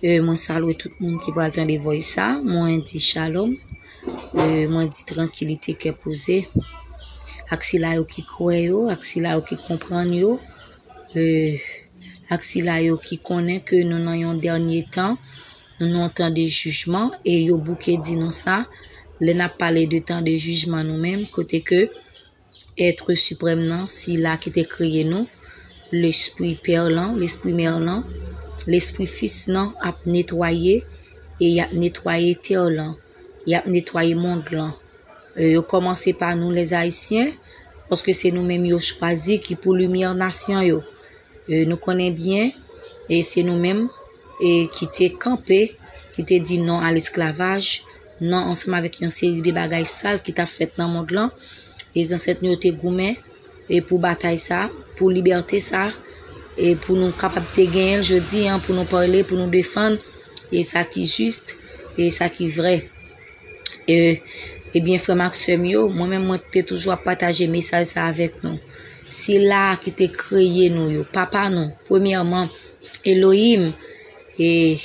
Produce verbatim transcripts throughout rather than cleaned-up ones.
E, mwen salye tout moun ki pral tande voice sa. Mwen di shalom. E, mwen di trankilite, kè poze. Ak sila yo ki kwè yo, ak sila yo ki konprann yo, e, ak sila yo ki konnen ke nou nan yon dènye tan, nou nan yon tan de jijman, e yo bouke di nou sa, lè n ap pale de tan de jijman nou menm, kote ke Èt siprèm nan, sila ki te kreye nou, Lespri Pè lan, Lespri Mè lan, Lespri Fis lan ap netwaye, e y ap netwaye tè lan, y ap netwaye mond lan. E, yo kòmanse pa nou, lèzayisyen, paske se nou menm yo chwazi ki pou limyè nasyon yo. E, nou konnen byen, e se nou menm, e ki te kanpe, ki te di non a lesklavaj, non ansanm avèk yon seri de bagay sal ki t ap fèt nan mond lan. E zansèt nou yo te goumen, e pou batay sa, pou libète sa, e pou nou kapab te genyen l jodi an, pou nou pale, pou nou defann, e sa ki jis, e sa ki vrè. E, ebyen, frè m ak sè m yo, mwen menm, mwen te toujou ap pataje mesaj sa avèk nou. Sila ki te kreye nou yo, papa nou, premyèman, Elohim, e,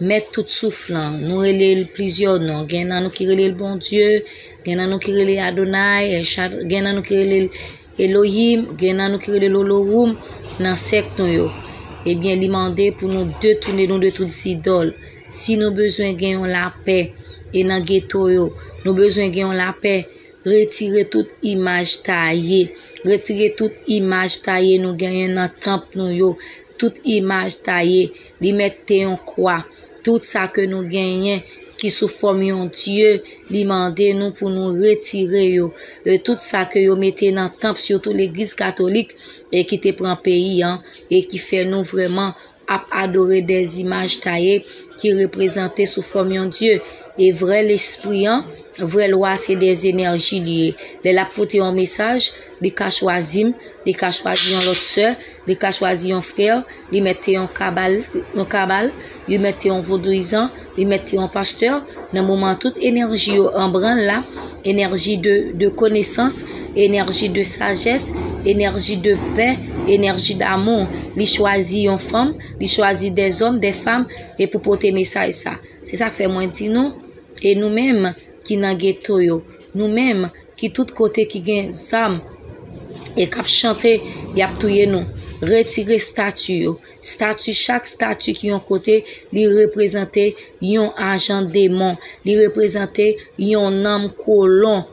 mèt tout souf lan, nou rele l plizyè non. Gen nan nou ki rele l Bondye, gen nan nou ki rele Adonay, El Shad-, gen nan nou ki rele l Elohim, gen nan nou ki rele l Olorum, nan sèk nou yo. Ebyen, li mande pou nou detounen nou de tout zidòl. Si nou bezwen gen yon lapè, e nan geto yo, nou bezwen gen yon lapè, retire tout imaj taye. Retire tout imaj taye nou genyen nan tanp nou yo. Tout imaj taye. Li mete yon kwa. Tout sa ke nou genyen ki sou fòm yon dye, li mande nou pou nou retire yo. E tout sa ke yo mete nan tanp, sitou legliz katolik, e ki te pran peyi an, e ki fè nou vrèman ap adore de zimaj taye ki reprezante sou fòm yon dye. E vrè lespri an, vrè lwa se de enèji li ye. Lè l ap pote yon mesaj, li ka chwazi m, li ka chwazi yon lòt sè, li ka chwazi yon frè, li mèt te yon kabal, yon kabal, li mèt te yon vodouyizan, li mèt te yon pastè. Nan moman tout enèji yo an branl la, enèji de, de konesans, enèji de sajès, enèji de pè, enèji damou. Li chwazi yon fanm, li chwazi dèzòm, dè fanm, e pou pote mesaj sa. Se sa k fè mwen di nou, e nou menm ki nan geto yo, nou menm ki tout kote ki gen zam, e k ap chante, y ap touye nou. Retire estati yo. Estati, chak estati ki yon kote, li reprezante yon ajan demon. Li reprezante yon nanm kolon.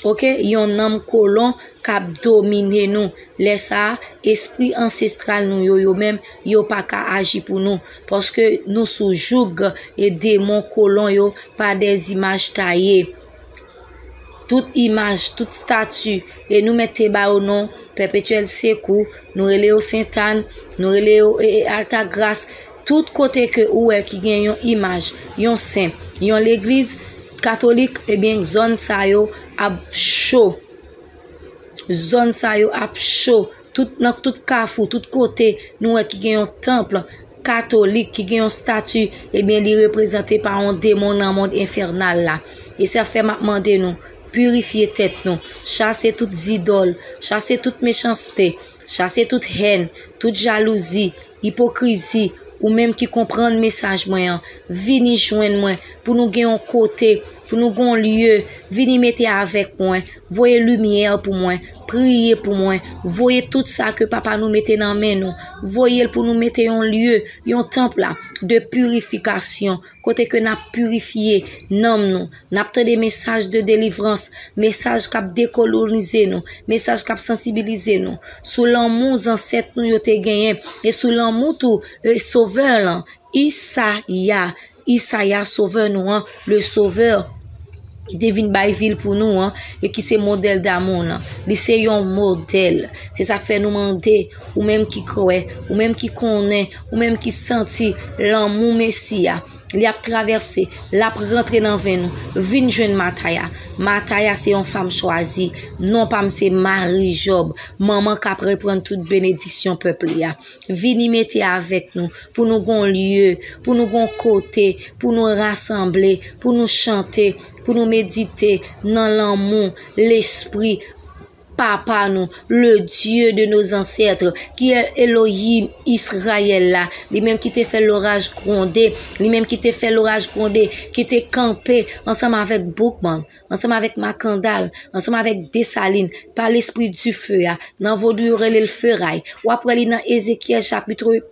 Oke? Yon nanm kolon k ap domine nou. Lè sa a, espri ansestral nou yo, yo menm, yo pa ka aji pou nou. Paske nou sou joug e demon kolon yo pa de zimaj taye. Tout imaj, tout estati, e nou mèt te ba yo non Pèpetyèl Sekou, nou rele yo Sentàn, nou rele yo, e, e, Altagras. Tout kote ke ou wè ki gen yon imaj, yon sen, yon legliz katolik, ebyen, zòn sa yo ap cho. Zòn sa yo ap cho. Tout, nan tout kafou, tout kote nou wè ki gen yon tanp katolik, ki gen yon estati, ebyen, li reprezante pa yon demon nan mond enfènal la. E sa fè m ap mande nou, pirifye tèt nou, chase tout zidòl, chase tout mechanste, chase tout hèn, tout jalouzi, ipokrizi. Ou menm ki konprann mesaj mwen an, vini jwenn mwen pou nou gen yon kote, pou nou gen yon lye. Vini mete avèk mwen, voye limyè pou mwen, priye pou mwen, voye tout sa ke Papa nou mete nan men nou, voye l pou nou mete yon lye, yon tanp la, de pirifikasyon, kote ke n ap pirifye nanm nou, n ap tande mesaj de delivrans, mesaj k ap dekolonize nou, mesaj k ap sansibilize nou sou lanmou zansèt nou yo te genyen, e sou lanmou tou, e, Sovè lan, Isaya, Isaya, Sovè nou an, le Sovè ki te vin bay vi l pou nou an, e ki se modèl damou lan. Li se yon modèl. Se sa k fè nou mande, ou menm ki kwè, ou menm ki konnen, ou menm ki santi lanmou Mesi a, li ap travèse, l ap rantre nan venn nou. Vin jwenn Mataya. Mataya se yon fanm chwazi. Non pa m se Mari Jòb, manman k ap reprann tout benediksyon pèp li a. Vini mete avèk nou, pou nou gon lye, pou nou gon kote, pou nou rasanble, pou nou chante, pou nou medite nan lanmou, lespri, Papa nou, le Dieu de nos ancêtres, ki e Elohim Israël la, li menm ki te fè loraj gwonde, li menm ki te fè loraj gwonde, ki te kanpe ansanm avèk Boukman, ansanm avèk Makandal, ansanm avèk Desalin, pa lespri dife a, nan vodou yo rele l feray. W ap wè li nan Ezekyèl chapit uit,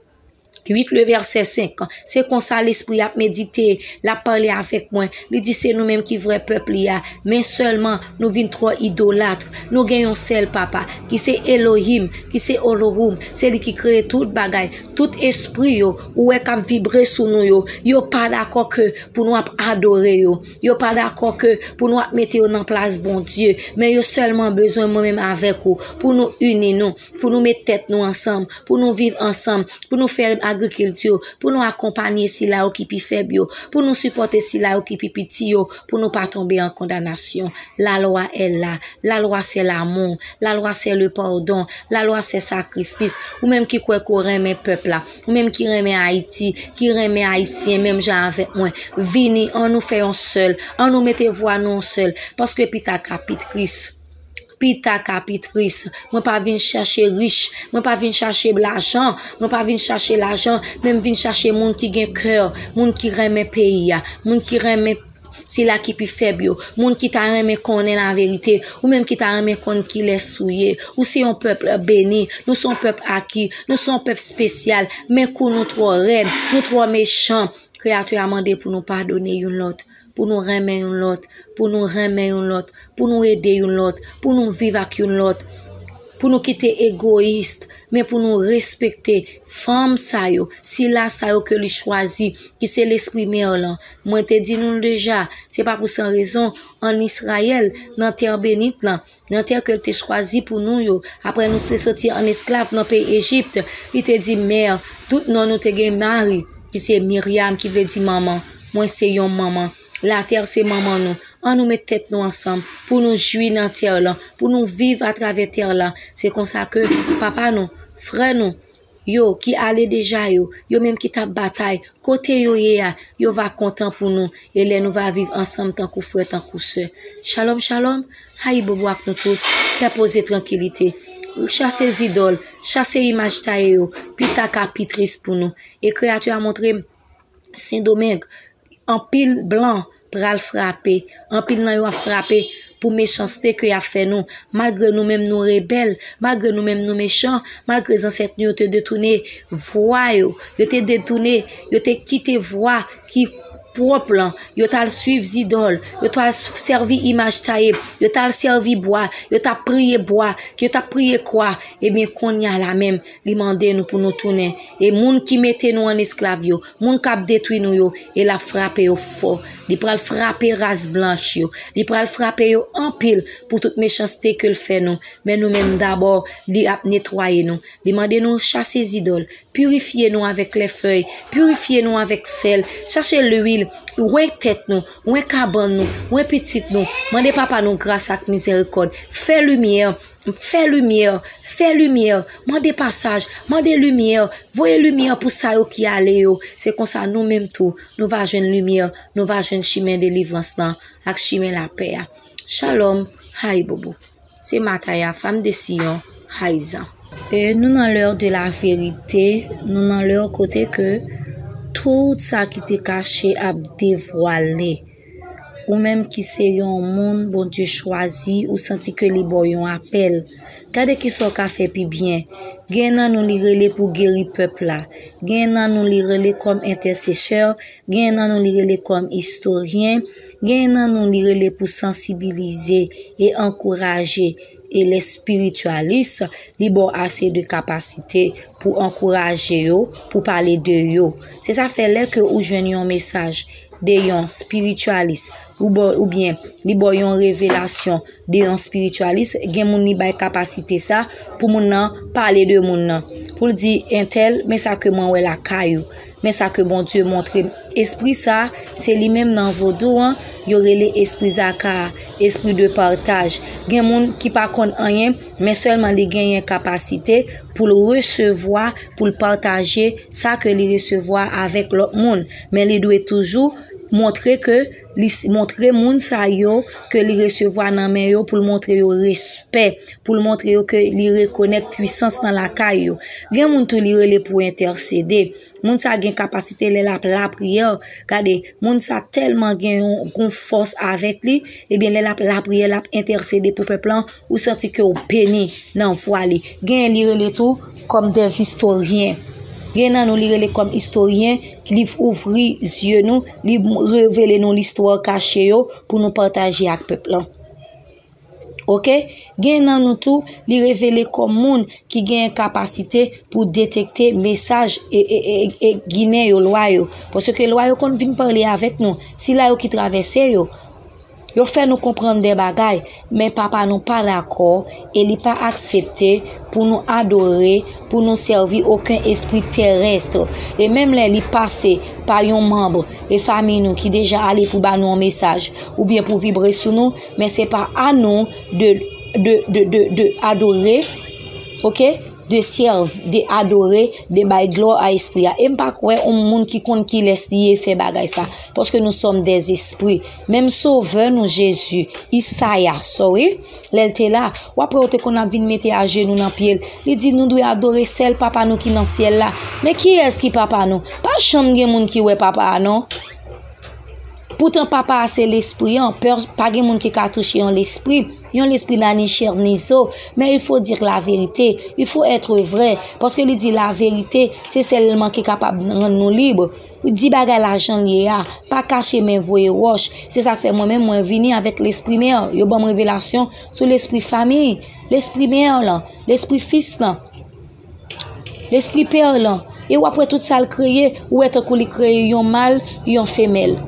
le vèsè senk. Se konsa Lespri ap medite, l ap pale avèk mwen. Li di se nou menm ki vrè pèp li a, men sèlman nou vin twò idolat. Nou gen yon sèl Papa, ki se Elohim, ki se Olohoum. Se li ki kreye tout bagay, tout espri yo, ou wè k ap vibre sou nou yo. Yo pa dakò ke pou nou ap adore yo. Yo pa dakò ke pou nou ap mete yo nan plas Bondye. Men yo sèlman bezwen mwen menm avèk ou, pou nou ini nou, pou nou met tèt nou ansanm, pou nou viv ansanm, pou nou fè agrikilti, pou nou akonpanye sila yo ki pi fèb yo, pou nou sipòte sila yo ki pi piti yo, pou nou pa tonbe an kondanasyon. La loi est là, la loi c'est l'amour, la loi c'est le pardon, la loi c'est sacrifice. Ou menm ki kwè ke w renmen pèp la, ou menm ki renmen Ayiti, ki renmen Ayisyen menm jan avèk mwen, vini, ann nou fè yon sèl, ann nou mete vwa nou yon sèl, paske pita ka pi tris. Pita ka pi tris. Mwen pa vin chache rich. Mwen pa vin chache lajan. Mwen pa vin chache lajan. Men m vin chache moun ki gen kè. Moun ki renmen peyi a. Moun ki renmen sila ki pi fèb yo. Moun ki ta renmen konnen laverite. Ou menm ki ta renmen konn kilès ou ye. Ou se yon pèp beni. Nou se yon pèp aki. Nou se yon pèp espesyal. Men kou nou twò rèd. Nou twò mechan. Kreyati a mande pou nou padone youn lòt, pou nou renmen youn lòt, pou nou renmen youn lòt, pou nou ede youn lòt, pou nou viv ak youn lòt, pou nou kite egoyis, men pou nou respekte fanm sa yo, sila sa yo ke li chwazi, ki se lespri mè lan. Mwen te di nou l deja, se pa pou san rezon, ann Izrayèl, nan tè benit lan, nan tè ke l te chwazi pou nou yo, apre nou te soti ann esklav nan peyi Ejip, li te di, mè, tout non nou te gen mari, ki se Miryam, ki vle di manman. Mwen se yon manman. Latè se manman nou. Ann nou met tèt nou ansanm pou nou jwi nan tè lan, pou nou viv atravè tè lan. Se konsa ke papa nou, frè nou, yo ki ale deja yo, yo menm ki t ap batay, kote yo ye a, yo va kontan pou nou. E lè nou va viv ansanm tankou frè, tankou sè. Shalom, shalom. Ayibobo ak nou tout. Kè poze, trankilite. Chase zidòl, chase imaj taye yo. Pita ka pi tris pou nou. E kreyati a montre m Sendomeng, anpil blan pral frape. Anpil nan yo ap frape pou mechanste ke y ap fè nou. Malgre nou menm nou rebèl, malgre nou menm nou mechan, malgre zansèt nou yo te detounen vwa yo, yo te detounen, yo te kite vwa ki pwòp lan, yo t al swiv zidòl, yo t al sèvi imaj taye, yo t al sèvi bwa, yo t ap priye bwa, yo t ap priye kwa. Ebyen, kounye a la menm, li mande nou pou nou tounen. E moun ki mete nou an esklav yo, moun k ap detwi nou yo, e l ap frape yo fò. Li pral frape ras blanch yo. Li pral frape yo anpil pou tout mechanste ke l fè nou. Men nou menm dabò, li ap netwaye nou. Li mande nou chase zidòl, pirifye nou avèk lèfèy, pirifye nou avèk sèl, chache lwil, wen tèt nou, wen kabann nou, wen pitit nou. Mande papa nou gras ak mizèrikòd. Fè limyè, fè limyè, fè limyè. Mande pasaj, mande limyè. Voye limyè pou sa yo ki ale yo. Se konsa nou menm tou, nou va jwenn limyè, nou va jwenn chimen delivrans lan ak chimen lapè a. Shalom, ayibobo. Se Mataya, fanm de Siyon, Ayizan. E nou nan lè de la verite, nou nan lè kote ke tout sa ki te kache ap devwale. Ou menm ki se yon moun Bondye chwazi, ou santi ke li ba w yon apèl. Gade kisa w ka fè pi byen. Gen nan nou li rele pou geri pèp la. Gen nan nou li rele kòm entèsesè. Gen nan nou li rele kòm istoryen. Gen nan nou li rele pou sansibilize e ankouraje. E lè espiritualis, li ba w ase de kapasite pou ankouraje yo, pou pale de yo. Se sa fè lè ke ou jwenn yon mesaj de yon espiritualis, ou ba, oubyen li ba w yon revelasyon de yon espiritualis, gen moun li bay kapasite sa pou moun nan pale de moun nan. Pou l di, entèl, men sa ke mwen wè lakay ou, men sa ke Bondye montre m. Espri sa, se li menm nan vodou an, yo rele espri zaka, espri de pataj. Gen moun ki pa konn anyen, men sèlman li genyen kapasite pou l resevwa, pou l pataje sa ke li resevwa avèk lòt moun. Men li dwe toujou montre ke li s- montre moun sa yo ke li resevwa nan men yo, pou l montre yo respè, pou l montre yo ke li rekonèt pwisans nan lakay yo. Gen moun tou li rele pou entèsede. Moun sa gen kapasite lè l ap lapriyè. Gade, moun sa tèlman gen yon, yon fòs avèk li, ebyen lè l ap lapriyè, l ap entèsede pou pèp lan, ou santi ke w beni nan vwa li. Genyen li rele tou kòm dèz istoryen. Gen nan nou li rele kòm istoryen, li ouvri zye nou, li revele nou listwa kache yo pou nou pataje ak pèp lan. Oke? Gen nan nou tou, li revele kòm moun ki gen kapasite pou detekte mesaj e, e, e, e Ginen yo, lwa yo. Paske lwa yo konn vin pale avèk nou. Sila yo ki travèse yo, yo fè nou konprann de bagay, men papa nou pa dakò e li pa aksepte pou nou adore, pou nou sèvi okenn espri terès. E menm lè li pase pa yon manm e fanmi nou ki deja ale pou ba nou yon mesaj oubyen pou vibre sou nou, men se pa a nou de, de, de, de, de adore, oke? De sèv, de adore, de bay glwa a espri a. E m pa kwè yon moun ki konn kilès li ye fè bagay sa. Paske nou sòm dèz espri. Menm Sovè nou, Jezi, Isaya, sorry, lè l te la, w ap wè yo te konn ap vin mete ajenou nan pye l. Li di nou dwe adore sèl Papa nou ki nan syèl la. Men kiyès ki Papa nou? Pa janm gen moun ki wè Papa a non. Poutan Papa a se Lespri an, pè, pa gen moun ki ka touche yon lespri. Yon lespri n'a ni chair ni zo, mais il faut dire la vérité, il faut être vrai, paske li di laverite, se sèlman ki kapab rann nou lib. Di bagay la jan l ye a, pa kache men voye wòch. Se sa k fè mwen menm mwen vini avèk Lespri Mè. Yo ban m revelasyon sou Lespri Fanmi, Lespri Mè lan, Lespri Fis lan, Lespri Pè lan. E w ap wè tout sa l kreye, ou wè tankou li kreye yon mal, yon femèl.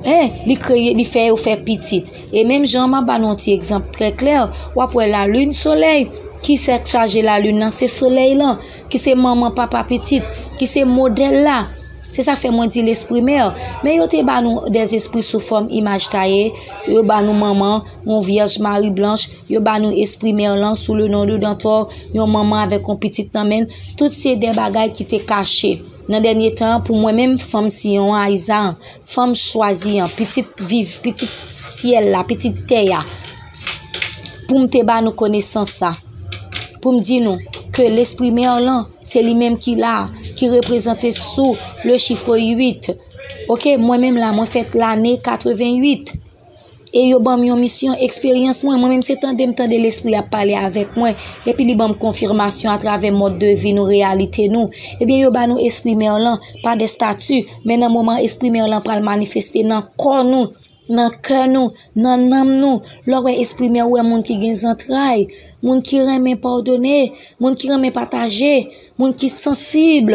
Hein, li kreye, li fè yo fè pitit. E menm jan m ap ba nou yon ti egzanp trè klè, w ap wè lalin, solèy. Ki sa k chaje lalin nan? Se solèy lan, ki se manman, papa, pitit, ki se modèl la. Se sa fè mwen di Lespri Mè. Men yo te ba nou dèzespri sou fòm imaj taye, yo ba nou manman, yon vyèj mari blanch, yo ba nou Espri Mè lan sou le non de Dantò, yon manman avèk yon pitit nan men l. Tout se de bagay ki te kache. Nan dènye tan an, pou mwen menm, fanm Siyon an, Ayizan, fanm chwazi an, pitit viv, pitit syèl la, pitit tè a, pou m te ba nou konesans sa, pou m di nou ke Lespri Mè lan, se li menm ki la, ki reprezante sou le chiffre uit. Oke, mwen menm la, mwen fèt lane katreven uit. E yo ban m yon misyon, eksperyans mwen. Mwen menm se tande m tande Lespri ap pale avèk mwen. Epi li ban m konfimasyon atravè mòd de vi nou, reyalite nou. Ebyen, yo ba nou Espri Mè lan, pa de stati, men nan moman Espri Mè lan pral manifeste nan kò nou, nan kè nou, nan nanm nou. Lè w wè Espri Mè, ou wè moun ki gen zantray, moun ki renmen padone, moun ki renmen pataje, moun ki sansib.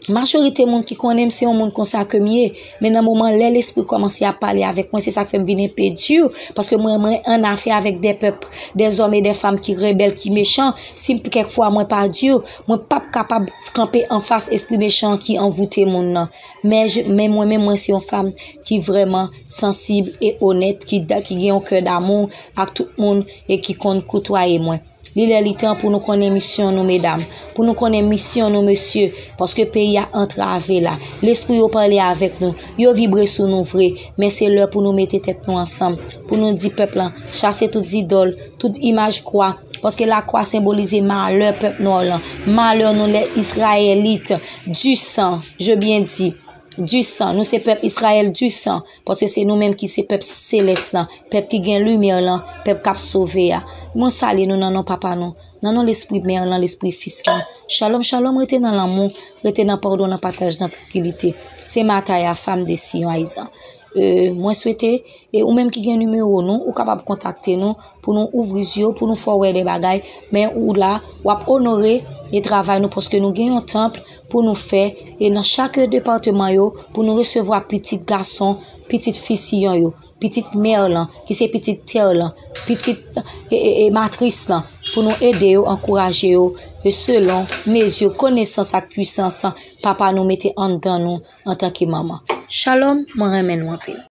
Majorite moun ki konnen m se yon moun konsa ke m ye, men nan moman lè Lespri kòmanse ap pale avèk mwen, se sa k fè m vin enpe di, paske mwen, mwen an afè avèk de pèp, de zòm e de fanm ki rebèl, ki mechan. Si m, kèk fwa mwen pa di, mwen p ap kapab kanpe anfas espri mechan ki anvoute moun nan. Men, je- men mwen menm, mwen se yon fanm ki vrèman sansib e onèt, ki, da- ki gen yon kè damou ak tout moun e ki konn koutwaye mwen. Li lè li tan pou nou konnen misyon nou, medam, pou nou konnen misyon nou, mesye, paske peyi a antrave la. Lespri yo pale avèk nou, yo vibre sou nou vre, men se lè pou nou mete tèt nou ansanm, pou nou di pèp lan, chase tout zidòl, tout imaj kwa, paske lakwa senbolize malè pèp nò lan, malè nou, les Israélites du sang, je bien dis, du sang. Nou se pèp Izrayèl du sang, paske se nou menm ki se pèp selès lan, pèp ki gen limyè lan, pèp k ap sove a. Mwen salye nou nan non Papa nou, nan non Lespri Mè lan, Lespri Fis lan. Shalom, shalom, rete nan lanmou, rete nan padon, nan pataj, nan trankilite. Se Mataya, fanm de Siyon, Ayizan. E, mwen swete, e ou menm ki gen nimewo nou, ou kapab kontakte nou pou nou ouvri zye w, pou nou fè w wè de bagay, men ou la, w ap onore e travay nou, paske nou gen yon tanp pou nou fè, e nan chak depatman yo, pou nou resevwa pitit gason, pitit fi Siyon yo, pitit mè lan, ki se pitit tè lan, pitit, e, e, e matris lan, pou nou ede yo, ankouraje yo, e selon mezi konesans ak pwisans Papa nou mete anndan nou antanke manman. Shalom, mwen renmen nou anpil.